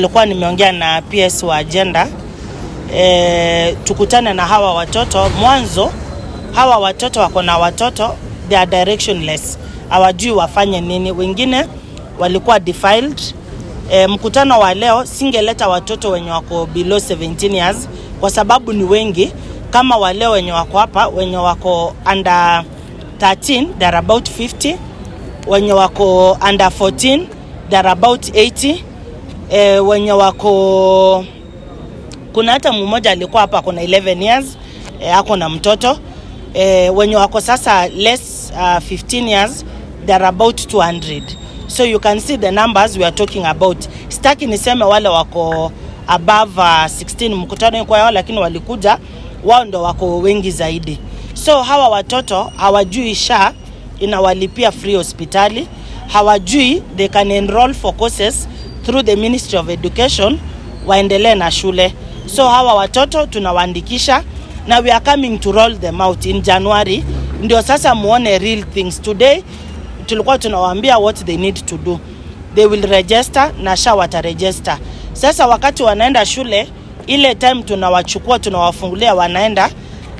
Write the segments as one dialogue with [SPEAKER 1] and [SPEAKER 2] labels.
[SPEAKER 1] Nilikuwa nimeongea na PS wa gender, tukutane na hawa watoto mwanzo. Hawa watoto wako na watoto, they are directionless, hawajui wafanye nini. Wengine walikuwa defiled. Mkutano wa leo singeleta watoto wenye wako below 17 years kwa sababu ni wengi. Kama wale wenye wako hapa, wenye wako under 13, they are about 50, wenye wako under 14, they are about 80, wenye wako, kuna hata mmoja alikuwa hapa kuna 11 years, ako na mtoto, wenye wako sasa less 15 years, they are about 200. So you can see the numbers we are talking about. Sitaki niseme wale wako above 16, mkutano kwa yao, lakini walikuja, wao ndo wako wengi zaidi. So hawa watoto hawajui SHA inawalipia free hospitali, hawajui they can enroll for courses through the Ministry of Education waendelee na shule. So hawa watoto tunawaandikisha na we are coming to roll them out in January, ndio sasa muone real things. Today tulikuwa tunawaambia what they need to do. They will register na SHA wataregister. Sasa wakati wanaenda shule, ile time tunawachukua, tunawafungulia, wanaenda,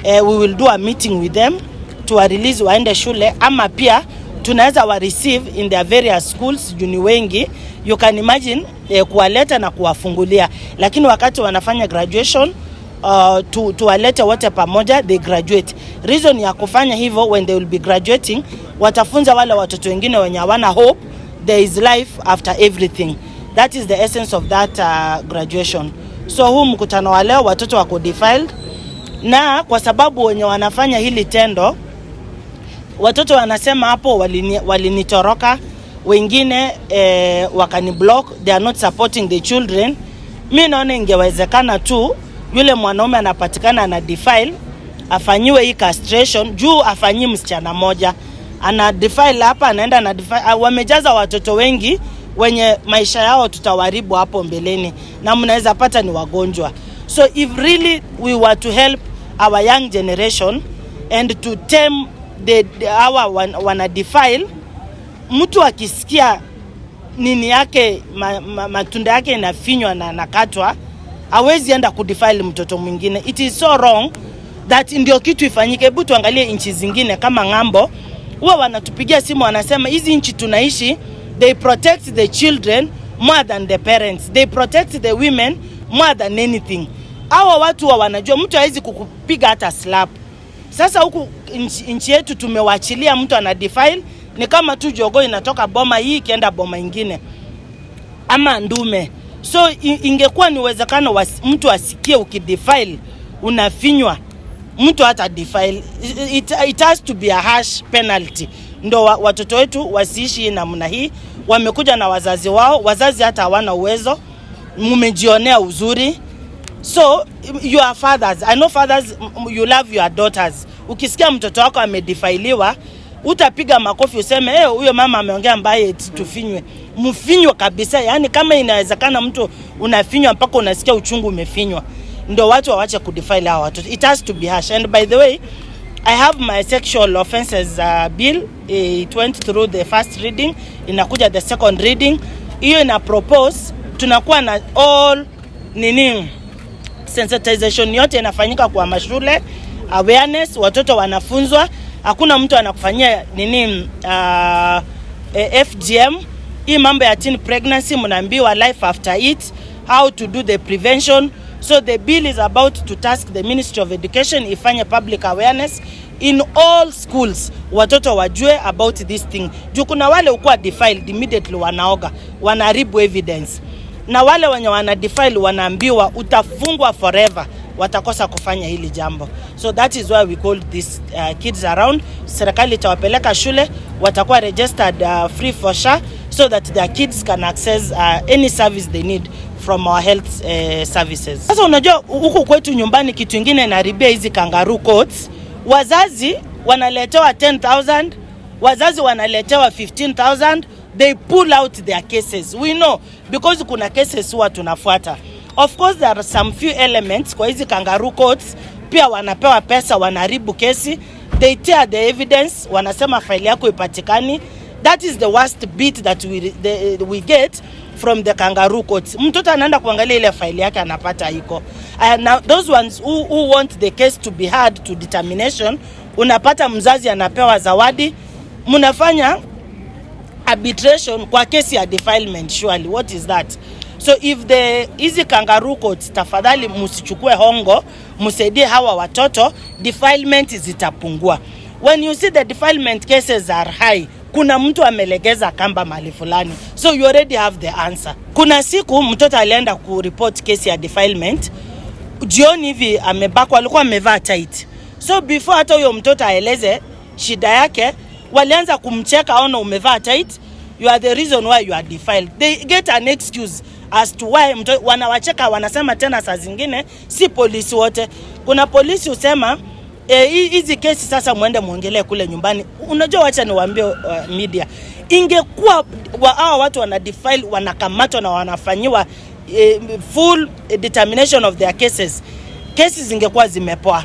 [SPEAKER 1] we will do a meeting with them tuwa release waende shule, ama pia tunaweza wa receive in their various schools juu ni wengi, you can imagine, kuwaleta na kuwafungulia, lakini wakati wanafanya graduation, tuwalete wote pamoja, they graduate. Reason ya kufanya hivyo, when they will be graduating, watafunza wale watoto wengine wenye hawana hope there is life after everything. That is the essence of that graduation. So huu mkutano wa leo, watoto wako defiled, na kwa sababu wenye wanafanya hili tendo, watoto wanasema hapo walinitoroka, wengine wakaniblock, they are not supporting the children. Mi naona ingewezekana tu yule mwanaume anapatikana ana defile afanyiwe hii castration, juu afanyii msichana moja, ana defile hapa, anaenda ana defile. Ah, wamejaza watoto wengi wenye maisha yao tutawaharibu hapo mbeleni, na mnaweza pata ni wagonjwa. So if really we were to help our young generation and to tame the our wana defile, mtu akisikia nini yake matunda yake inafinywa na nakatwa, hawezi enda kudefile mtoto mwingine. It is so wrong that ndio kitu ifanyike. Hebu tuangalie nchi zingine kama ng'ambo, huwa wanatupigia simu wanasema hizi nchi tunaishi, they protect the children more than the parents, they protect the women more than anything. Hawa watu wa wanajua mtu hawezi kukupiga hata slap. Sasa huku nchi yetu tumewachilia mtu ana defile, ni kama tu jogoo inatoka boma hii ikienda boma ingine ama ndume. So ingekuwa ni uwezekano mtu asikie ukidefile unafinywa, mtu hata defile. It has to be a harsh penalty ndo watoto wetu wasiishi namna hii. Wamekuja na wazazi wao, wazazi hata hawana uwezo, mmejionea uzuri. So you are fathers. I know fathers, you love your daughters. Ukisikia mtoto wako amedefiliwa, utapiga makofi useme, "Eh, huyo mama ameongea mbaya, eti tufinywe." Mfinywe kabisa. Yani kama inawezekana mtu unafinywa mpaka unasikia uchungu umefinywa. Ndio watu wawache kudefile hawa watoto. It has to be harsh. And by the way, I have my sexual offenses bill. It went through the first reading, inakuja the second reading. Hiyo ina propose tunakuwa na all nini, sensitization yote inafanyika kwa mashule, awareness, watoto wanafunzwa, hakuna mtu anakufanyia nini, FGM. Hii mambo ya teen pregnancy, mnaambiwa life after it, how to do the prevention. So the bill is about to task the Ministry of Education ifanye public awareness in all schools, watoto wajue about this thing, juu kuna wale ukuwa defiled, immediately wanaoga, wanaharibu evidence, na wale wenye wana defile wanaambiwa utafungwa forever, watakosa kufanya hili jambo. So that is why we call these kids around. Serikali itawapeleka shule, watakuwa registered free for SHA so that their kids can access any service they need from our health services. Sasa unajua huku kwetu nyumbani kitu ingine inaharibia hizi kangaroo courts, wazazi wanaletewa 10,000, wazazi wanaletewa 15,000, they pull out their cases. We know because kuna cases huwa tunafuata. Of course there are some few elements kwa hizi kangaroo courts pia wanapewa pesa, wanaharibu kesi, they tear the evidence, wanasema faili yako ipatikani. That is the worst bit that we get From the kangaroo courts. Mtoto anaenda kuangalia ile faili yake, anapata iko. Now those ones who want the case to be heard to determination, unapata mzazi anapewa zawadi, mnafanya arbitration kwa kesi ya defilement. Surely, what is that? So if the hizi kangaroo courts, tafadhali msichukue hongo, msaidie hawa watoto, defilement zitapungua. When you see the defilement cases are high, kuna mtu amelegeza kamba mahali fulani, so you already have the answer. Kuna siku mtoto alienda kuripoti kesi ya defilement jioni hivi, amebakwa, alikuwa amevaa tight. So before hata huyo mtoto aeleze shida yake, walianza kumcheka, "Ona, umevaa tight, you are the reason why you are defiled." They get an excuse as to why mtoto, wanawacheka, wanasema tena saa zingine si polisi wote. Kuna polisi husema, "Hizi kesi sasa muende muongelee kule nyumbani." Unajua, wacha niwaambie media, ingekuwa hawa watu wana defile wanakamatwa na wanafanyiwa full determination of their cases, kesi zingekuwa zimepoa.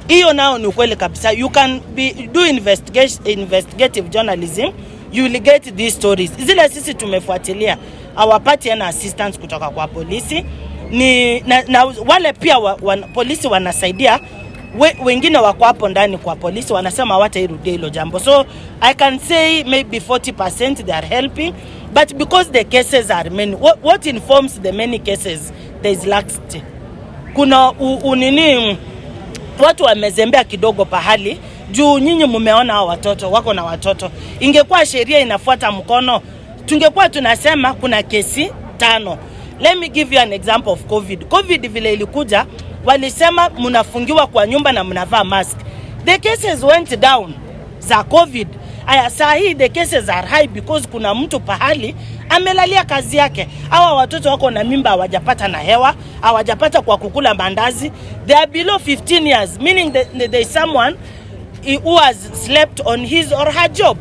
[SPEAKER 1] Hiyo nao ni ukweli kabisa. You can be, do investigative journalism, you will get these stories. Zile sisi tumefuatilia, hawapati ana assistance kutoka kwa polisi ni na wale pia polisi wanasaidia wengine wako hapo ndani kwa polisi wanasema hawatairudia hilo jambo. So I can say maybe 40% they are helping, but because the cases are many, what informs the many cases? There is laxity. Kuna unini, watu wamezembea kidogo pahali juu nyinyi mumeona hao watoto wako na watoto. Ingekuwa sheria inafuata mkono, tungekuwa tunasema kuna kesi tano. Let me give you an example of COVID. COVID vile ilikuja, walisema mnafungiwa kwa nyumba na mnavaa mask. The cases went down za COVID. Aya, saa hii the cases are high because kuna mtu pahali amelalia kazi yake. Hawa watoto wako na mimba, hawajapata na hewa, hawajapata kwa kukula mandazi. They are below 15 years, meaning that there is someone who has slept on his or her job.